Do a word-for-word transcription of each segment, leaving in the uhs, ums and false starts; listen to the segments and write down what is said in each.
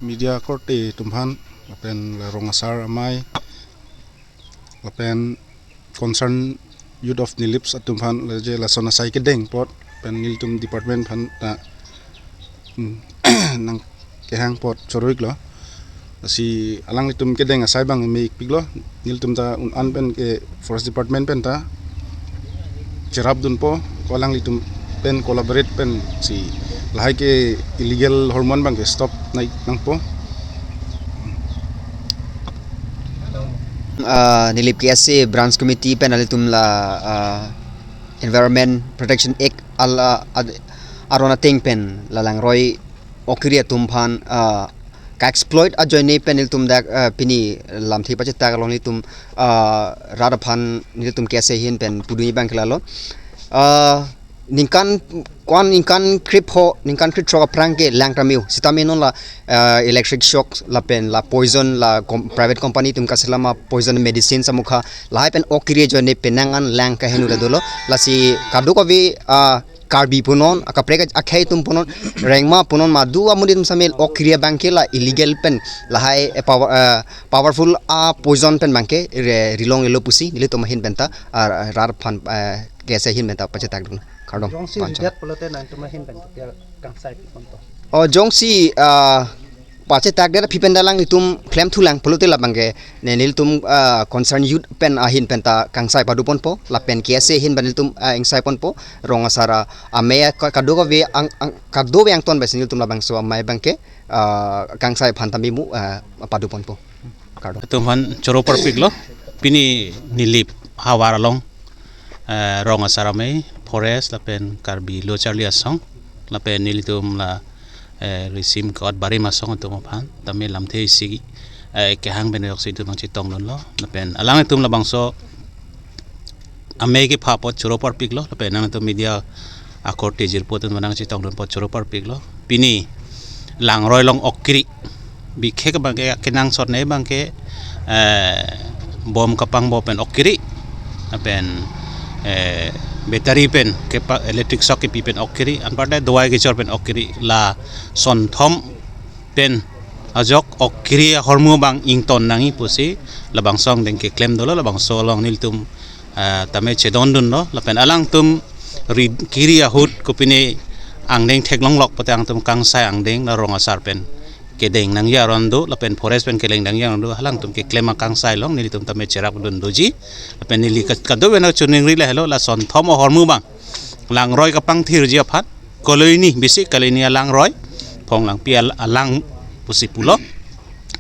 Media korte atum aphan, lapen la rong asar amei, lapen concern youth of Nilip atum aphan, la je lason asai kedeng apot, pen nelitum department aphan ta, hmm, nangkehang apot choro-iklo. Lasi alanglitum kedeng asai abang me-ikpiklo. Nelitum ta un-an pen ke forest department pen ta cherapdunpo, ko alanglitum pen collaborate pensi lahai ke illegal ahormu abang ke stop nangpo. Ah, Nilip K S A Branch Committee pen ilitum la, ah, Environment Protection Act ala ad-, aron ateng pen la langroi okiri atum aphan, ah, ka-exploit ajoine pen ilitum dak, ah, pini lamthe pachetak along ilitum, ah, rat aphan nelitum K S A ahin pen pudunji abang ke lalo. Ah, ningkan ko-an, ningkan krepho, ningkan krethrok aphrang ke lang tame-o. Sitame non la, ah, electric shock lapen la poison la kom-, private company atum kaselam a poison medicine samukha lahai pen okiri ajoine penang an lang kaheno ta dolo. Lasi kadokave, ah, Karbi punon, akaprek akhei atum punon, rengma punon, madu amonit atum sitame okiri abang ke la illegal pen lahai, eh, power, eh, powerful a poison pen abang ke re-, rilong-elo pusi nelitum ahin pen ta, ah, rat aphan, eh, K S A ahin pen ta pachetakdun. Kardom. Jongsi Panchang. Ridet pulote nangtum ahin pen ta kangsai pi ponpo. Oh, jongsi, ah, pachetakdet aphi pen ta alanglitum klemthulang pulote labang ke ne nelitum, ah, concern youth pen ahin pen ta kangsai padu ponpo, lapen K S A ahin pen nelitum, ah, ingsai ponpo, rong asar amei ka-, kadokave ang, ang, kadokave angton pensi nelitum labangso amei abang ke, ah, kangsai aphan ta memu, ah, padu ponpo. Kardom. Atum aphan choro parpiklo, pini Nilip havar along, eh, rong asar amei, forest lapen Karbi Lo Charli Asong, lapen nelitum la, eh, risim kot barim asong atum aphan tame lamthe isi, eh, kehang pen ajoksi itum nangchetongdunlo, lapen alanglitum labangso amei kepha apot choro parpiklo, lapen nangtum media akorte jirpo atum nangchetongdun apot choro parpiklo. Pini langroi along okiri, bikhek abang ke kenangsot ne abang ke, eh, bom kapangbo pen okiri, lapen, eh, battery pen kepa-, electric shock kepi pen okiri, anparta dawai kechor pen okiri, la sonthom pen ajok okiri ahormu abang ington nangji pusi labangso angdeng keklem dolo, labangso along nelitum, ah, tame chedondunlo, lapen alangtum ri kiri ahut kopine angdeng theklonglok pute alangtum kangsai angdeng la rong asar pen kedeng nangji aron do, lapen forest pen kedeng nangji aron do, alangtum keklem akangsai along nelitum tame cherapdun doji, lapen neli ka-, kadokave nangchiningri lahelo, la sonthom ahormu abang langroi kapangthirji aphan, colony, besi colony alangroi, Phonglangpi al-, alang pusi pulo.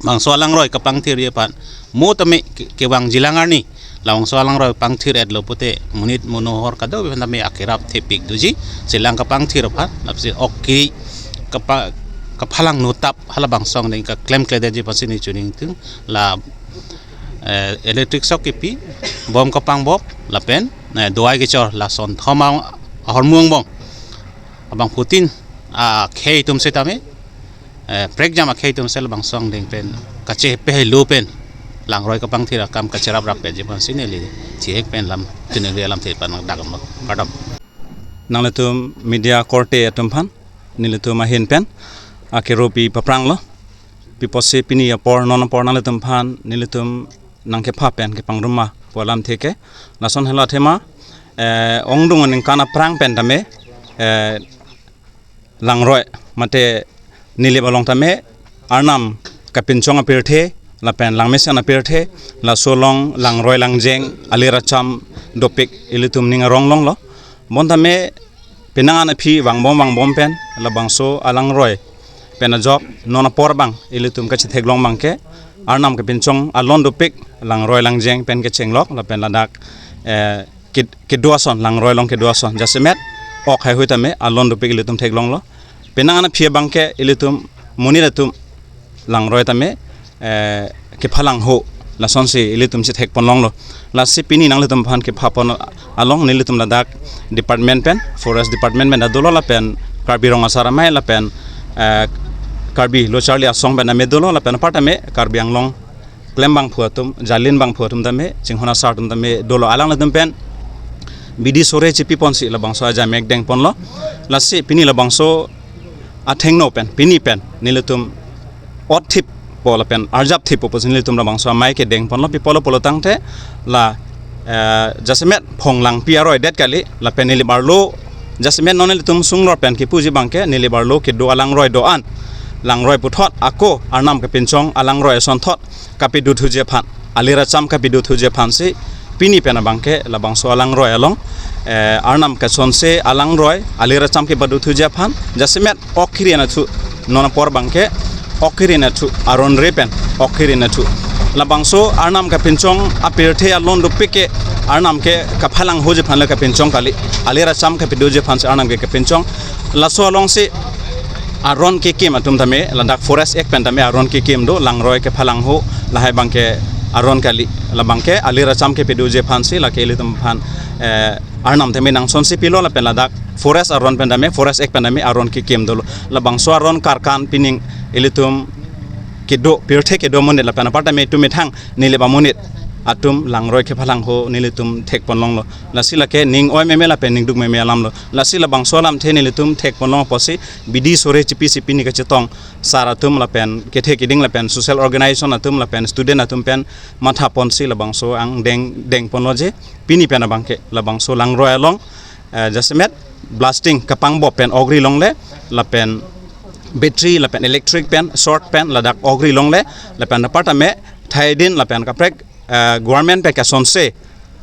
Bangso alangroi kapangthirji aphan mo tame ke-, kevangjilang arni, labangso alangroi pangthir-etlo pute monit monohor kadokave tame akerap thepik doji, chelang kapangthir aphan, lapsi okiri kapa-, kaphalang nutap halabangso angdeng keklemkledetji aphansi ne choningthung, la, eh, electric shock kepi, bom kapangbo, lapen, eh, dawai kechor, la sonthom ahormu angbong abangphutin akhei atum setame, eh, prekjam akhei atum se labangso angdeng pen kachepehelo pen langroi kapangthir akam kacheraprapji aphansi neli thihek pen lam, chiningri alamthe pen nangdakdamlo. Kardom. Nanglitum media korte atum aphan nelitum ahin pen akero pi papranglo. Pi apotsi pini apor, non apor nanglitum aphan nelitum nangkepha pen kepangrumma pu alamthe ke. Lason helo athema, eh, ongdung aningkan aphrang pen tame, eh, langroi mate Nilip along tame Arnam kapinchong apirthe lapen langmesen apirthe, laso along langroi langjeng alir acham dopik ilitum ning arong longlo. Bon tame penang an aphi vangbom vangbom pen labangso alangroi pen ajok non apor abang ilitum kachetheklong abang ke Arnam kapinchong alon dopik langroi langjeng pen kechenglok lapen ladak, eh, ked-, kedo ason, langroi along kedo ason jasemet ok haihui tame alon dopik ilitum theklonglo. Penang an aphi abang ke ilitum monit atum langroi tame, eh, kephalangho, lasonsi ilitum chethek ponlonglo. Lasi pini nanglitum aphan kepha pon along nelitum ladak department pen, forest department pen ta dolo lapen Karbi Rong Asar Amei lapen, eh, Karbi Lo Charli Asong pen tame dolo lapen apar tame Karbi Anglong klem abangphu atum, jalin abangphu atum tame, chinghon asar atum tame dolo, alanglitum pen bidi sore chipi ponsi labangso ajam-ek deng ponlo. Lasi pini labangso athengno pen, pini pen nelitum ot thippo lapen arjap thippo pusi nelitum labangso amei kedeng ponlo, pi apotlo pulo tangte la, eh, jasemet Phonglangpi aroi det kali, lapen Nilip arlo jasemet non nelitum sungror pen kipuji abangke Nilip arlo kedo alangroi do-an, langroi puthot ako Arnam kepinchong alangroi asonthot kapidothuji aphan, alir acham kapidothuji aphansi pini pen abangke labangso alangroi along, eh, Arnam kechonse alangroi alir acham kepadothuji aphan, jasemet ok kiri anathu, non apor abangke ok kiri anathu, aron re pen ok kiri anathu. Labangso Arnam kepinchong apirthe alon dopik ke Arnam ke kaphalanghoji aphan le kepinchong kali, alir acham kepadoji aphansi Arnam ke kepinchong. Laso alongsi aron kekim atum tame, ladak Forest Act pen tame aron kekim do, langroi kephalangho, lahai abangke aron kali, labangke alir acham kepadoji aphansi lake ilitum aphan, eh, Arnam tame nangsonsi pilo, lapen ladak Forest aron pen tame, Forest Act pen tame aron kekim dolo. Labangso aron karkan pining ilitum kedo, pirthe kedo amonit lapen apar tame itum methang Nilip amonit atum langroi kephalangho nelitum thek ponlonglo. Lasi lake ning oi meme lapen ning duk meme alamlo. Lasi labangso alamthe nelitum thek ponlong apotsi bidi sore chipisi pini kachetong sar atum lapen kethe keding lapen social organization atum lapen student atum pen matha ponsi labangso angdeng deng ponlo je pini pen abangke labangso langroi along, eh, jasemet blasting kapangbop pen ok ri longle, lapen battery lapen electric pen short pen ladak ok ri longle, lapen apar tame thaidin lapen kaprek, eh, government pen kechonse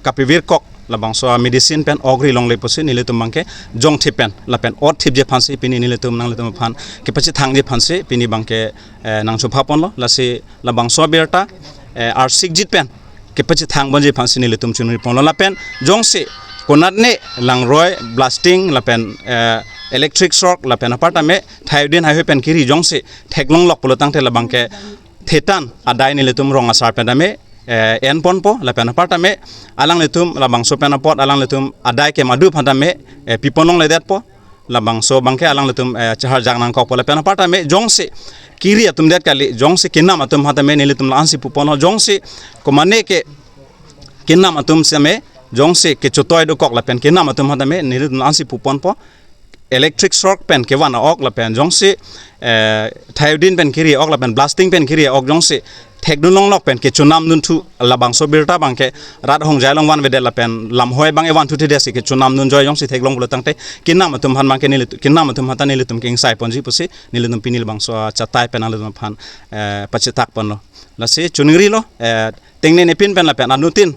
kapivirkok labangso medicine pen ok ri longle pusi nelitum abangke jongthip pen lapen ot thipji aphansi pini nelitum nanglitum aphan kepachethangji aphansi pini abangke, eh, nangchopha ponlo. Lasi labangso abirta, eh, arsikjit pen kepachethang ponji aphansi nelitum chunri ponlo, lapen jongsi konatne langroi blasting lapen, eh, electric short lapen apar tame thaidin haihui pen kiri jongsi theklonglok pulo tangte labangke thetan adai nelitum rong asar pen tame, eh, en ponpo, lapen apar tame alanglitum labangso pen apot alanglitum adai kemadu aphan tame, eh, pi ponlongledetpo. Labangso abangke alanglitum, eh, chehar jak nangkokpo, lapen apar tame jongsi kiri atum det kali, jongsi kenam atum aphan tame nelitum la-ansi pu ponlo, jongsi komane ke kenam atum tame jongsi kechotoi dokok lapen kenam atum aphan tame nelitum la-ansi pu ponpo. Electric short pen kevan a-ok lapen jongsi, eh, thaidin pen kiri ok lapen blasting pen kiri ok jongsi thekdunlonglok pen kechonamdunthu, labangso birta abangke rat ahongjai along vanvedet lapen lamhoi abang evanthuthe detsi kechonamdunjoi, jongsi theklong pulo tangte kenam atum aphan abangke nelitum, kenam atum aphan ta nelitum ke-ingsai ponji pusi nelitum pini labangso achatai pen nanglitum aphan, eh, pachetak ponlo. Lasi chuningrilo, eh, tengnene pin pen lapen anuttin,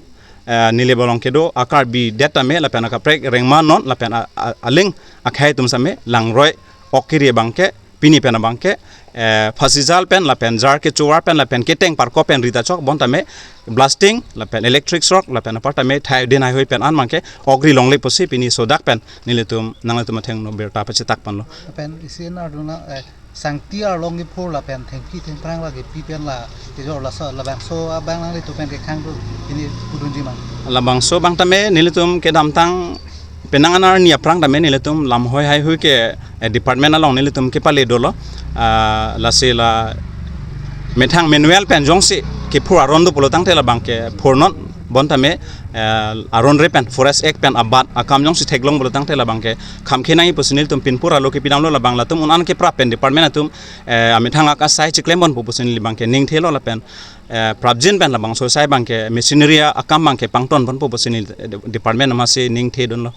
eh, Nilip along kedo a-Karbi det tame lapen akaprek rengma non lapen a, a, aling akhei atum tame langroi ok kiri abangke pini pen abangke, eh, phasijal pen lapen jar kechovar pen lapen keteng parko pen rita chok bon tame blasting lapen electric short lapen apar tame thaidin haihui pen an abangke ok ri longle pusi pini sodak pen nelitum nanglitum athengno birta pachetak ponlo. Lapen isi nang arduna, eh, sangti arlong kephur lapen thengpi thengphrang lake pi pen la kejor laso labangso abang nanglitum pen kekhang do, pini pudunji ma? Labangso abang tame nelitum kedamtang penang anar ni aphrang tame nelitum lamhoi haihui ke, eh, department along nelitum kepale dolo. Ah, lasi la methang manual pen jongsi kephur aron do pulo tangte labangke phurnon, bon tame, eh, aron re pen Forest Act pen abat akam jongsi theklong pulo tangte labangke kham khenangji pusi nelitum pinpur alo kepidamlo, labang latum un-an keprap pen department atum, eh, amethang ak asai chiklem ponpo pusi neli abangke ningthelo lapen, eh, prapjin pen labangso asai abangke machinery akam abangke pangton ponpo pusi neli, eh, department amatsi ningthedunlo.